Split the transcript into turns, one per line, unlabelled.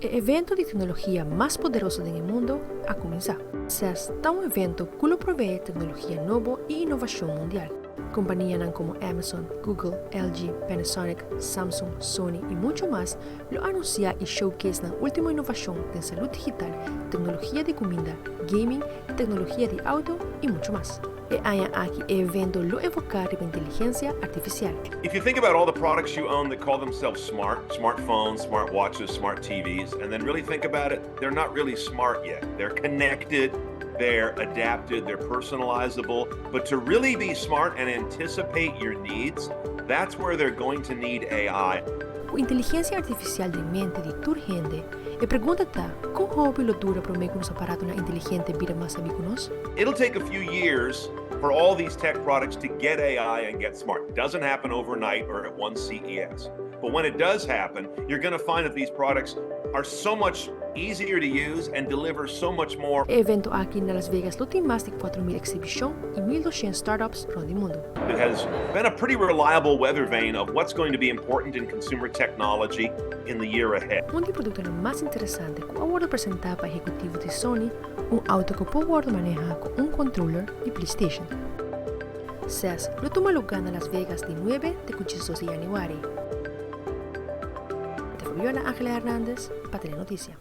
E evento di tecnologia mas poderoso den mundo a cuminsa. CES ta un evento cu lo provee tecnologia nobo y innovacion mundial. Compania como Amazon, Google, LG, Panasonic, Samsung, Sony y mucho mas lo anuncia y showcase nan ultimo innovacion den salud digital, tecnologia di cuminda, gaming, tecnologia di auto y mucho mas. E aña aki e evento lo enfoca riba inteligencia artificial.
If you think about all the products you own that call themselves smart, smartphones, smart watches, smart TVs, and then really think about it, they're not really smart yet. They're connected, they're adapted, they're personalizable, but to really be smart and anticipate your needs, that's where they're going to need AI.
Cu inteligencia artificial den mente di tur hende, e pregunta ta, con hopi lo dura pa cu nos aparatonan inteligente bira mas sabi cu nos?
It'll take a few years for all these tech products to get AI and get smart. It doesn't happen overnight or at one CES. But when it does happen, you're going to find that these products are so much easier to use and deliver so much more.
E evento aki na Las Vegas lo tin mas di 4 mil exhibicion y 1.200 startups rond mundo.
It has been a pretty reliable weather vane of what's going to be important in consumer technology in the year ahead.
Un di e productonan mas interesante cu a wordo presenta pa ehecutivo di Sony, un auto cu por wordo maneha cu un controller di PlayStation. CES lo tuma luga na Las Vegas di 9 te 12 di januari. Fabiola Angela Hernandez, pa Telenoticia.